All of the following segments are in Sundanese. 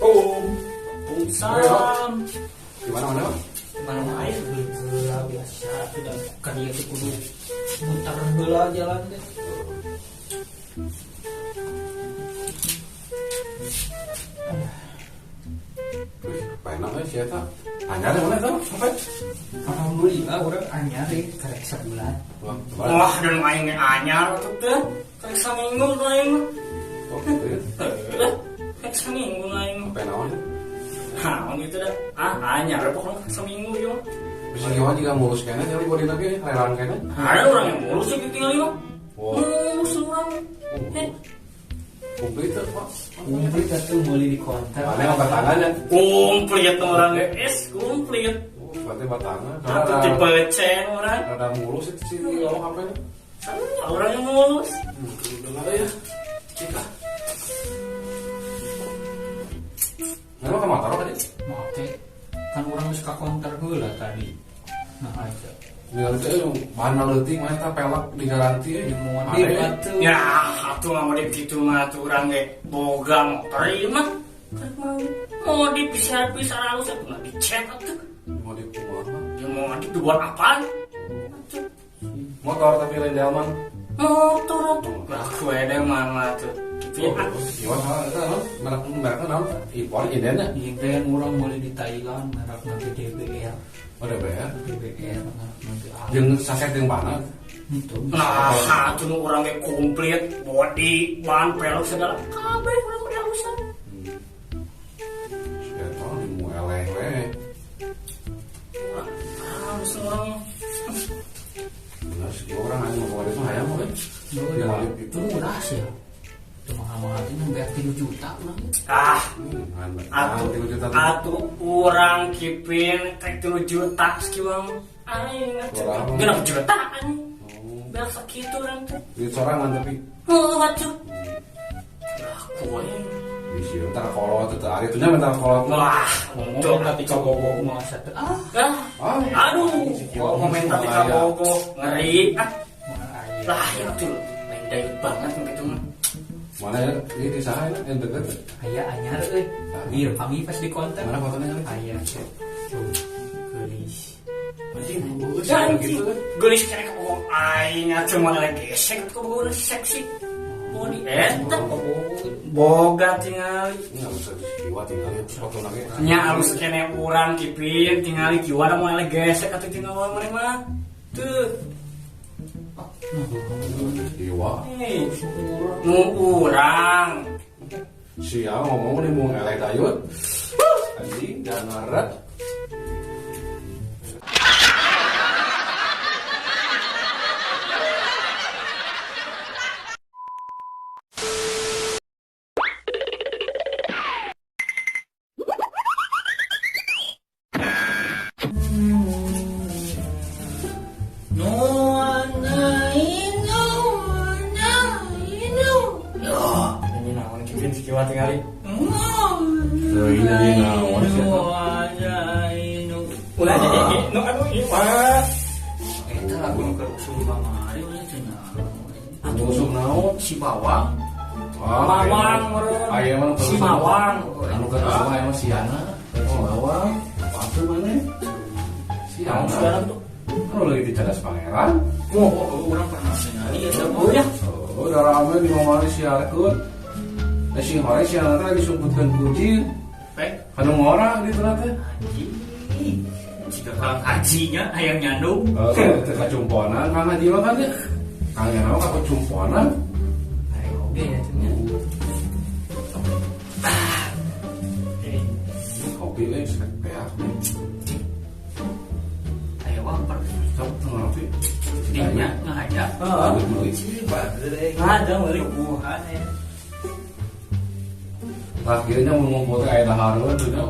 Oh, Salam. Gimana mana? Mana air heula biasa sudah kan ieu teh kudu mutar heula jalan teh. Wih, enak euy si eta. Anyar mana eta sampai? Alhamdulillah urang anyar ieu karek sabulan. Wah, Wah, dan aing ge anyar atuh teh. Karek saminggu tuh aing mah. Oh, gitu ya. Heuh, karek saminggu aing mah. Apa naon ya? Naon gitu dah. Ah, anyar pokoknya karek saminggu ieu mah. Bisa nyawa juga mulus kayaknya nyari body lagi lelang kayaknya. Ada orang yang mulus sih tinggal ieu mah. Wah. Mulus urang. Eh, Komplit tuh, Pak. Komplit atuh meuli di konter. Mana yang batangannya? komplit orang ge. Es komplit. Oh, berarti batangan. Atuh tipe cen orang. Rada mulus itu sih ngomong apa ini? Ah, orang yang mulus. Udah nggak ada ya. Cika. Memang ke motor tadi? Make kan urang geus ka konter heula tadi. Nah aja. Nggak itu bahan leutik mah eta pelek digaranti Di modif atuh. Ya, atuh mah modif kitu mah atuh urang ge boga motor ieu mah. Karek mau modif bisa-bisa halus atuh mah dicet atuh. Modif kumaha? Ya modif dibuat apaan? Atuh. Motor tapi lain delman. Motor atuh. Lah kue deh mama tuh. Tapi Oh, iya salah eta naon? Merek merekna naon? Impor inden nya. Inden urang meuli di Thailand merekna teh DBR. Oh, DBR. DBR merekna teh alus. Jeung saset jeung mana? Itu. Nah, atuh nu urang ge komplit body, ban, pelek segala kabeh urang mah dihalusan. Eta di mu eleh we. Urang halus urang. Bener sih orang anu mau itu hayang we. Udah, Modif itu. murah sih ya. Itu mahal-mahal ini bayar 3 juta urang. Ah, Atuh atuh 3 juta. atuh urang kipin rek 3 juta sakieu mah. Aing atuh. Urang. Genep juta anjing. Oh. Beak sakitu urang teh. Duit sorangan tapi Heuh atuh. Lah kue. bisi entar kolot teu ari atunya mental kolot. Wah, Ngomong tapi kabogo mah satu. Ah, Ah, Ah, aduh, komentar di kabogo ngeri. Ah, mahal aja. lah ya tuh, lain dayut banget gitu mah. Mana ya? Ini di saha ya? Yang deket. Aya anyar euy. Bieu kami pas di konter. Mana fotonya kali? Aya. Tuh, geulis. Anjing, bagus Anjing, gitu kan. geulis kene kabogo aing atuh mana lagi gesek atuh kabogo seksi. Body eta boga tingali. Ini nggak usah jiwa tinggal ya foto lagi. Nya alus kene urang kipin tingali kiwa da moal gesek atuh tinggal mana mah. Tuh. Jiwa. Hei, nu urang. Siapa ngomong nih mau ngeleh dayut. Anjing, jangan ngaret. Ini naon kipin si kiwa tingali. Tuh, ini naon sih eta? Ulah jadi nu anu ieu mah. Eta lagu nu keur usum kamari we cenah. Atuh usum naon? Si Bawang. Ah, Mawang meureun. Aya mah nu Si Mawang. Anu keur usum aya mah siana. Si Mawang. Apa maneh? Siapa sekarang tuh? Kan lagi di Cadas Pangeran. Oh, orang pernah ningali ya oh ya. Oh, udah rame di mana siarkeun. Sing hore siang teh lagi sumputkeun kucing. Pek, anu ngora di teh teh. Anjing. Jika kang hajinya hayang nyandung. Heeh, teh kacumponan kang haji mah kan ya. Kang nyana mah kacumponan. Ayo oge ya cenah. Kopi euy sek peak. Ayo waper. Sok ngopi. Dinya ngajak. Heeh. Ngajak meuli buhan ya. Lah kieu nya mun ngumpul teh aya dahareun teh nya.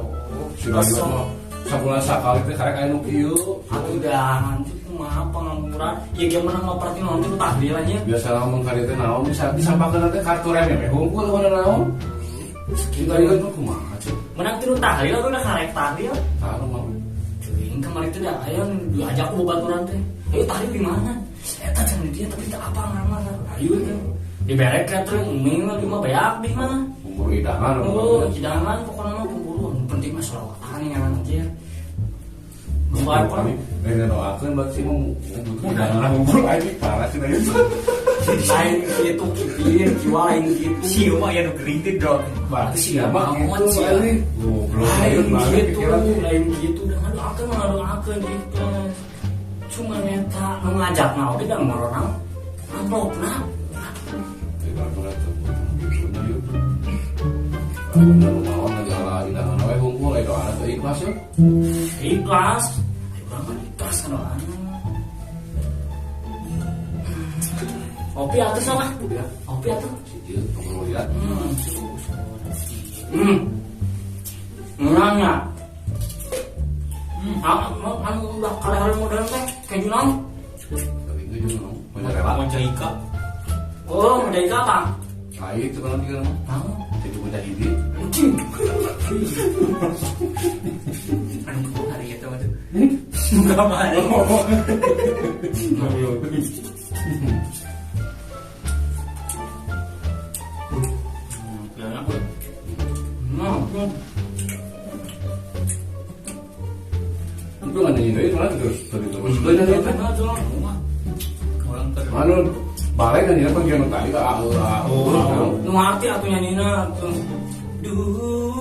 Sudah ieu mah sabulan sakali teh karek aya nu kieu. Atuh dah nanti kumaha pangangguran. Ieu ge menang mah perti naon teh tahlilan nya. Biasa lamun ka dieu teh naon bisa disampakeun teh kartu reme we hungkul mana naon. Kita ieu mah kumaha cek. Menang tilu tahlil atuh udah karek tahlil. Tah mah. Teuing kamari teh da aya diajak ku babaturan teh. Ayo tahlil di mana? Eta cenah dia tapi teu apa ngaranna. Ayo teh. Diberek ka teh mie mah di mah beak di mana. Pemburu hidangan. Oh, hidangan pokoknya mah pemburu. Penting mah sholawatan ya anjir. Bukan kami lain doakeun berarti sih mau butuh hidangan ngumpul aja parah sih tadi. Lain gitu kipin, jiwa lain gitu. Sieu mah aya nu gering teh drone. Berarti sia mah gitu euy. Goblok lain gitu, lain gitu. Da ngadoakeun mah ngadoakeun gitu. Cuma eta nu ngajakna oge da ngorona. Amplopna. Bener mawon ngajala hidangan we hungkul aya doana teh ikhlas ya. Ikhlas. Ayo urang mah ikhlas doana. Kopi atuh sama? Ya. Kopi atuh. Siji ngobrol ya. Nanya. Anu udah kali-kali modern teh keju naon? Tapi keju naon? Mozzarella. Mozzarella. Oh, mozzarella apa? Lain itu kan tiga nama. Tahu. Keju mujahidin. Anjing. Anu hari itu mah tuh. Enggak mah. Itu nggak nyanyi dari mana terus terus terus nyanyi itu. Anu balik nyanyi apa gimana tadi? Nu ngerti aku nyanyinya tuh. Duh.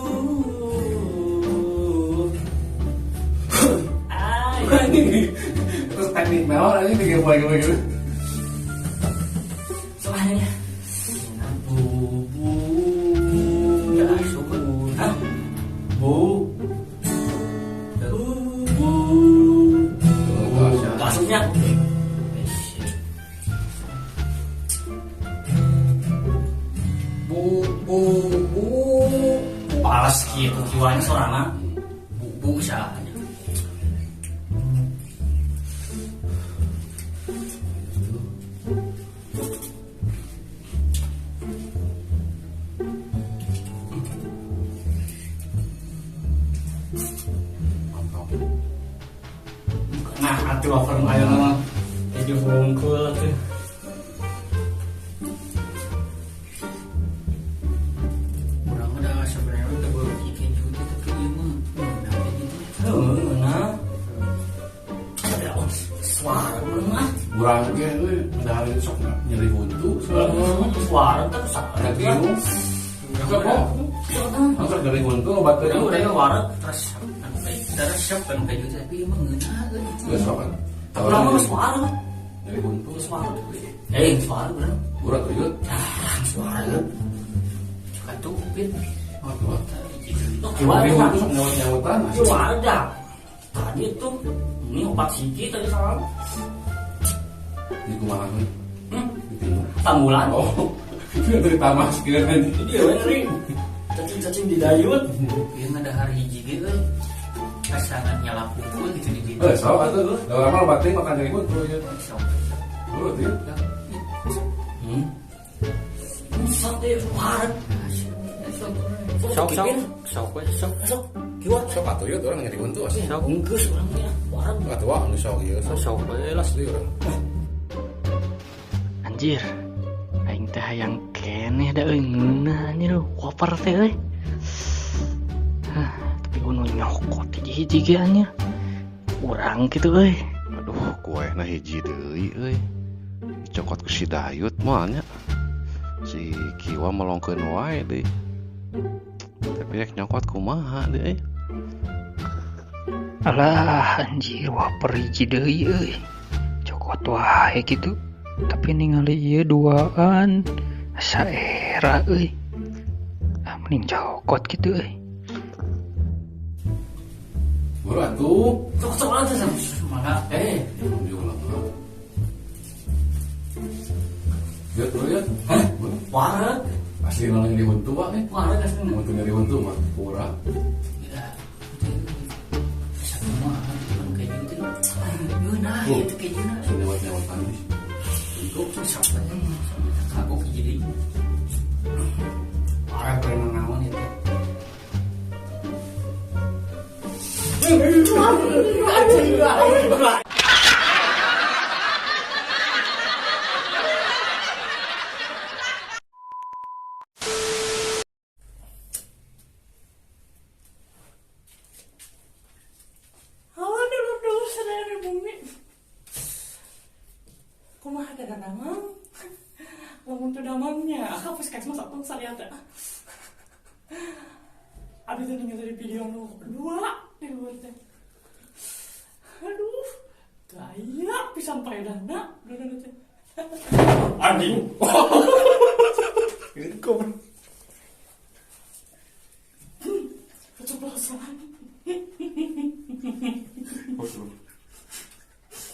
Terus teknik naon aja tiga poin gitu. Soalnya bu bu. Ya syukur. Hah? Bu. Bu. Masuknya. Bu bu bu. Palas gitu jiwanya sorana. Bu bu misalnya. Nah, atuh wafer ayo mah jadi hungkul tuh. Urang udah sebenarnya udah beuki keju teh tapi ieu mah ngeunah teh gitu. Heuh, ngeunah. Ada suara mah. Urang ge euy padahal sok nyeri huntu suara teh sakit. Kok? Langsung nyeri huntu obat teh. Udah waret terus resep kan keju tapi emang ngeunah euy. Geus kan. Urang mah suara. Nyeri huntu suara. Suara urang. Urang tuyut. Ah, suara. Suka tupit. Oh, tuh. Gimana tuh? Sok nyaut-nyautan. Suara dah. Tadi tuh ini obat siji tadi salah. Di kumaha euy? Di timur. Tanggulan. Oh. Itu dari tamas kieu anjing. Iya we cacing-cacing di dayut. Ieu ngadahar hiji ge euy. Pasangan nyala pukul gitu di situ. So atuh tuh. Da lama batin makan nyeri huntu ieu. Sok. Urut ieu. Sok deh, waret. Sok sok sok sok sok. Kieu sok atuh ieu urang nyeri huntu asli. Sok geus urang teh waret. Atuh wah nu sok ieu. Sok we lah asli urang. Anjir. Aing teh hayang keneh da euy ngeunah anjir waper teh euy. Hah, tapi ono nyokot hiji-hiji ge anjir. Urang kitu euy. Aduh, kuehna hiji deui euy. Dicokot ku si Dayut moal nya. Si Kiwa melongkeun wae deui. Tapi rek nyokot kumaha deui euy. Alah anjir waper hiji deui euy. Cokot wae kitu. Tapi ningali ieu duaan asa era euy. Ah mending cokot kitu euy. Buru atuh. Cok-cok atuh sama mangga. Lihat bro ya. Hah? Wareg. Asli malah nyeri huntu pak nih. Wareg asli. Huntu nyeri huntu mah kurang. Ya. Satu mah kan kayak gitu. Nah, itu kayaknya. Sudah lewat tadi. Itu siapa yang kagok jadi. Wareg keren naon itu. Halo dulu-dulu saudara bumi. Kumaha teh damang? Lamun teu damangnya, puskesmas atuh saliat teh. Abis itu ningali video nu dua di luar teh. Aduh, gaya pisan paedahna dulu teh. Anjing. Keceplosan.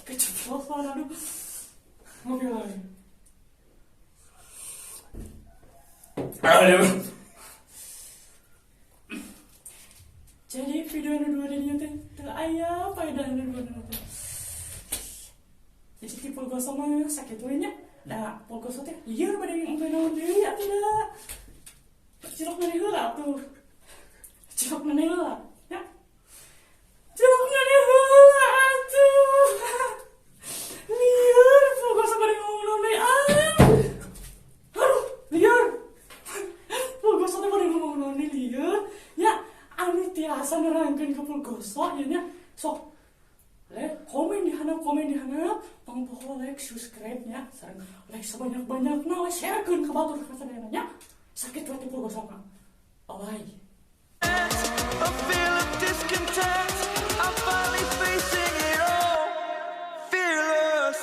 Keceplosan, aduh. Ngopi lagi. Aduh. Jadi video nu dua dinya teh teu aya paedah nu dua teh. Jadi ti pulgoso mah sakitu we nya. Da pulgoso teh lieur bade ngomong naon deui atuh da. Cilok maneh heula atuh. Cilok maneh heula nya. Cilok maneh heula atuh. Lieur pulgoso bade ngomong naon deui ah. Aduh, lieur. Pulgoso teh bade ngomong naon deui lieur. Nya anu tiasa nerangkeun ka pulgoso ieu nya. Sok komen di handap, pangpoho like, subscribe nya, sareng like sebanyak-banyakna we sharekeun ka batur ka sadayana nya. Sakit we ti pulgoso mah. Bye. I feel a discontent. I'm finally facing it all. Fearless.